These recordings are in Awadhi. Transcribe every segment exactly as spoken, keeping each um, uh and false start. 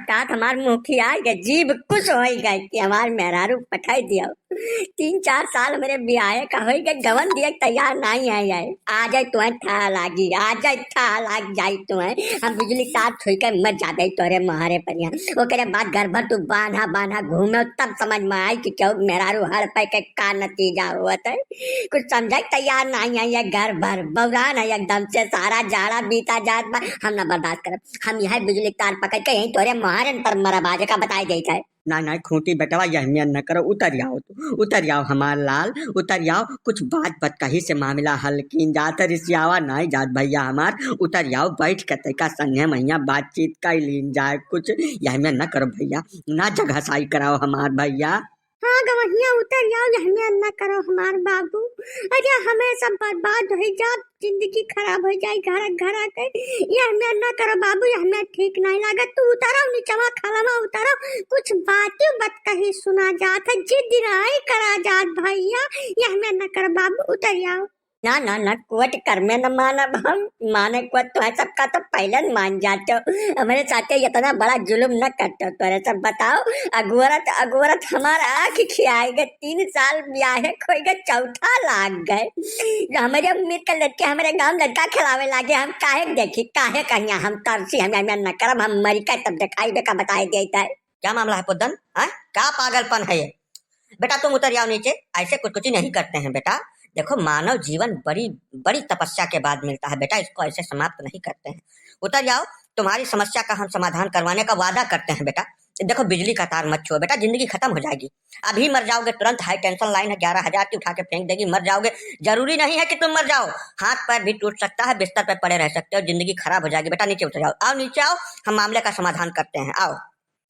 मुस्कात हमार मुखिया के जीभ खुश होइ गए कि हमार मेहरारू पठाई दियो। तीन चार साल हमरे बियाहे का होइ गए, गवन दिए तैयार नाहीं है। आ जाए तुहैं ठा लागी, आ जाए ठा लाग जाई तुहैं। हम बिजली तार छुई के मर जाबे तोरे मोहरे पर यहाँ। ओकरे बाद घर भर तू बान्हा बान्हा घूमे, तब समझ में आई कि केहू मेहरारू हड़पे के का नतीजा होत है। कुछ समझे के तैयार नाहीं है, ये घर भर बौरान है एकदम से, सारा जाड़ा बीता जात बा। हम ना बर्दाश्त करब, हम यह बिजली तार पकड़ के यहीं तोरे मोहरन पर मरब, आज का बताई देइत है। ना, ना, खूंटी बेटवा, यह मेर न करो, उतर आओ तू, उतर आओ हमार लाल, उतर आओ। कुछ बात बतकही से मामला हल कीन जात, रिसियावा नाहीं जात भइया हमार, उतर आओ, बैठ के तैका संगे महिया बातचीत कइ लीन जाए कुछ, यह मेर न करो भइया, ना जगहसाई कराओ हमार भइया। हाँ गवहिया, उतर आओ, यह मेर न करो हमार बाबू। अरे हमें सब बर्बाद होइ जाब, जिंदगी खराब होइ जाई घर घर के। यह मेर न करो बाबू, यह मेर ठीक नाहीं लागत। तू उतरो निचवा खलवा उतरो, कुछ बातें बतकही सुना जात है, जिद नाहीं करा जात भइया, यह मेर न करो बाबू, उतर आओ। ना, ना, ना, कोट कर में न मानब हम, माने कोट तो है, सबका तो पहले न मान जाते हो। हमरे साथे इतना बड़ा जुलुम न करते हो। तोरे सब बताओ, अगोरत, अगोरत हमार आँख खियाई गए, तीन साल ब्याहे खोई गए, चौथा लाग गए। जो हमरे उम्र के लड़के हमरे गाँव लड़का खेलावे लागे, हम काहे के देखी, काहे कहिया हम तरसी, हम, हम न करब, हम मरी के तब देखाई बे का बताए देता है। क्या मामला है पुद्दन? हाँ? क्या पागलपन है ये? बेटा, तुम उतर जाओ नीचे, ऐसे कुछ कुछ नहीं करते हैं बेटा। देखो, मानव जीवन बड़ी, बड़ी तपस्या के बाद मिलता है बेटा, इसको ऐसे समाप्त नहीं करते हैं। उतर जाओ, तुम्हारी समस्या का हम समाधान करवाने का वादा करते हैं बेटा। देखो, बिजली का तार मत छुओ बेटा, जिंदगी खत्म हो जाएगी। अभी मर जाओगे तुरंत, हाई टेंशन लाइन है, ग्यारह हजार की उठा के फेंक देगी, मर जाओगे। जरूरी नहीं है कि तुम मर जाओ, हाथ पैर भी टूट सकता है, बिस्तर पे पड़े रह सकते हो, जिंदगी खराब हो जाएगी बेटा। नीचे उतर जाओ, आओ नीचे आओ, हम मामले का समाधान करते हैं, आओ।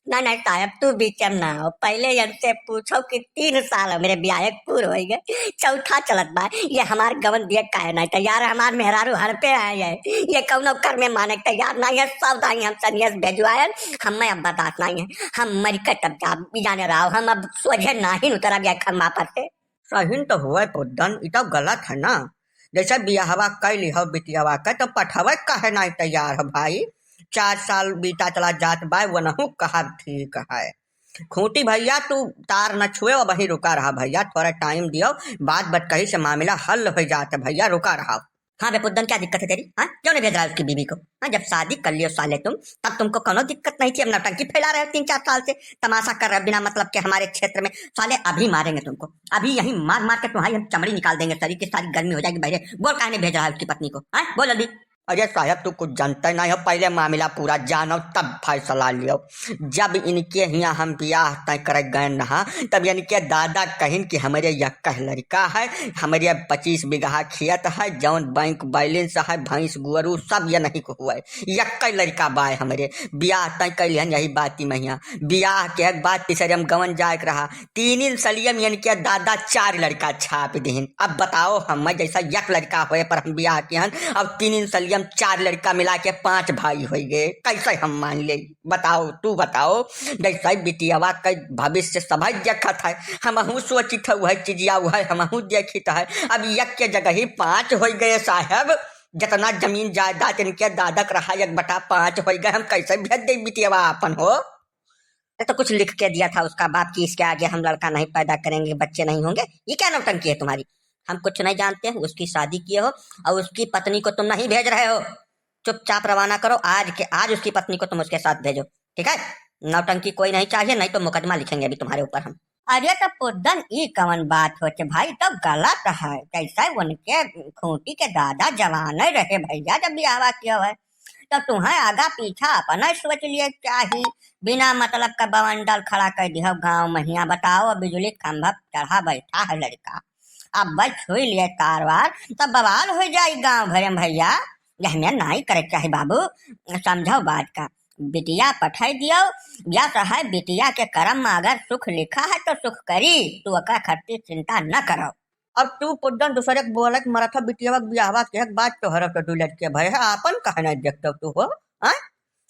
ना, ना साहब, तू बीच में ना आओ। पहले इनसे पूछो कि तीन साल हमरे ब्याहे पूर होइ गए, चौथा चलत बा, ये हमार गवन दिए काहे नाहीं तैयार है? हमार मेहरारू हड़पे आए है, ये कौनो कर में माने के तैयार नाहीं है। सब दाई हम सनियस भेजवाए, हमें अब बर्दाश्त नाहीं है, हम मर के तब जाब, ई जाने रहो, हम अब सोझे नाहीं उतरब ये खम्बा पर से। सही तो हुए पुद्दन, ई तो गलत है ना। जैसे बियाहवा कइ लिहो बिटियावा के, तो पठवे काहे नाहीं तैयार हो भाई? चार साल बीता चला जात बा, वनहु कहब ठीक है। खूंटी भइया, तू तार न छुए, वहीं रुका रहा भइया, थोड़ा टाइम दियो, बात बतकही से मामला हल होइ जात है भइया, रुका रहा। हाँ बे पुद्दन, क्या दिक्कत है तेरी? हाँ, क्यों नहीं भेज रहा है उसकी बीवी को? हाँ, जब शादी कर लियो साले तुम, तब तुमको कोनो दिक्कत नहीं थी। अब नौटंकी फैला रहे हो तीन चार साल से, तमाशा कर रहे हो बिना मतलब के हमारे क्षेत्र में। साले अभी मारेंगे तुमको, अभी यहीं मार मार के तुम्हारी हम चमड़ी निकाल देंगे, शरीर की सारी गर्मी हो जाएगी। बहरे, बोल काहे नहीं भेज रहा है उसकी पत्नी को? हाँ, बोल जल्दी। अरे साहब, तू कुछ जानते नहीं हो, पहले मामला पूरा जानो तब फैसला लियो। जब इनके हियाँ हम बियाह तय करे गए नहा, तब इनके दादा कहिन कि हमरे यक्कह लड़का है, हमरे पच्चीस बीघा खेत है, जौन बैंक बैलेंस है, भैंस गुअरू सब यनहीं को हुआ है, यक्कह लड़का बाय हमरे। बियाह तय कइ लिहन यही बाती महिया। बियाह के एक बात तीसरे हम गवन जाए के रहा, तीन सलियम इनके दादा चार लड़का छाप दिहिन। अब बताओ, हम जैसा एक लड़का होए पर हम बियाह किहन, अब तीन सलियम चार लड़का मिला के पांच भाई होइ गए, कैसे हम मान ले? बताओ, तू बताओ। जैसे बिटियावा के भविष्य सभे देखत है, हमहू सोचित है, वह चीजिया वह हमहू देखित है। अब एक के जगह ही पांच होइ गए साहब, जितना जमीन जायदाद इनके दादा के रहा, एक बटा पांच होइ गए, हम कैसे भेज दे बिटियावा आपन हो? तो कुछ लिख के दिया था उसका बाप कि इसके आगे हम लड़का नहीं पैदा करेंगे, बच्चे नहीं होंगे। ये क्या नौटंकी है तुम्हारी? हम कुछ नहीं जानते हैं, उसकी शादी किए हो और उसकी पत्नी को तुम नहीं भेज रहे हो। चुपचाप रवाना करो, आज के आज उसकी पत्नी को तुम उसके साथ भेजो, ठीक है? नौटंकी कोई नहीं चाहिए, नहीं तो मुकदमा लिखेंगे अभी तुम्हारे ऊपर हम। अरे तो पुद्दन, ई कवन बात होचे भाई, तो गलत है। जैसे उनके खूंटी के दादा जवाने रहे भइया जब बियाहवा कियो है, तो तुहें आगा पीछा अपना सोच लिए चाही। बिना मतलब का बवंडल खड़ा कर दिहो गाँव महिया। बताओ, बिजुली खंभा चढ़ा बैठा है लड़का, अब बस छुई लिए तार वार तो बवाल होइ जाई गाँव भरे में भइया। यह में नाहीं करे के चाही बाबू, समझो बात का। बिटिया पठाई दियो, या तो है बिटिया के करम में अगर सुख लिखा है तो सुख करी, तू ओकरा खातिर चिंता न करो। अब तू पुद्दन दूसरे के बोले के मरत ह, बिटियावा के बियाहवा के एक बात तो हर तो दू लड़के भरे है, आपन काहे नहीं देखते तू हो? हैं?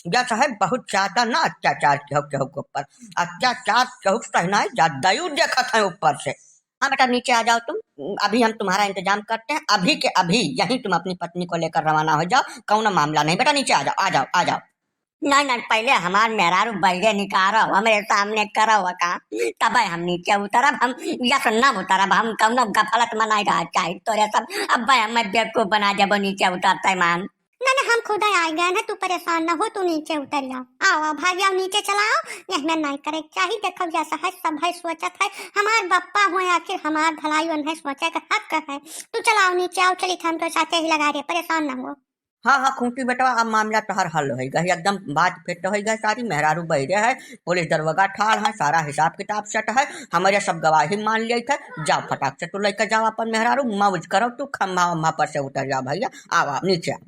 या साहब बहुत ज्यादा ना अत्याचार केहू केहू के ऊपर, अत्याचार केहू के सहनाई जा दयू देखत है ऊपर से। हाँ बेटा, नीचे आ जाओ तुम, अभी हम तुम्हारा इंतजाम करते हैं, अभी के अभी यहीं तुम अपनी पत्नी को लेकर रवाना हो जाओ, कौनो मामला नहीं बेटा, नीचे आ जाओ, आ जाओ, आ जाओ। नहीं, नहीं, पहिले हमार मेहरारू बहिरे निकारो, हमरे सामने करो का, तबे हम नीचे उतरब। हम यस न उतरब, हम कौनो गफलत में नहीं रह चाहित तोरे सब। अब्बे हमें बेवकूफ बना देबो नीचे उतरते मान। ना, ना, हम खुदा आइ गए हैं, तू परेशान न हो, तू नीचे उतर जाओ। आओ, आओ, भाग जाओ, नीचे चला आओ, यह में नहीं करे के चाही। देखो, जैसा है, सब है, सोचत है, हमार बप्पा हुए, आखिर हमार भलाई उन्हें सोचे के हक है। तू चलाओ नीचे, आओ, चली, हम तो साथे ही लगा रहे, परेशान न हो। हाँ, हाँ, खूंटी बेटवा, अब मामला तोहर हल होइ गए, एकदम बात फिट होइ गए सारी। मेहरारू बहिरे है, पुलिस दरोगा ठाड़ है, सारा हिसाब किताब सेट है, हमारे सब गवाही मान लिया है। जाओ, फटाक से तू लेके जाओ अपन मेहरारू, मौज करो तू, खम्भा वम्भा पर से उतर जाओ भैया, आओ, आओ, नीचे आओ।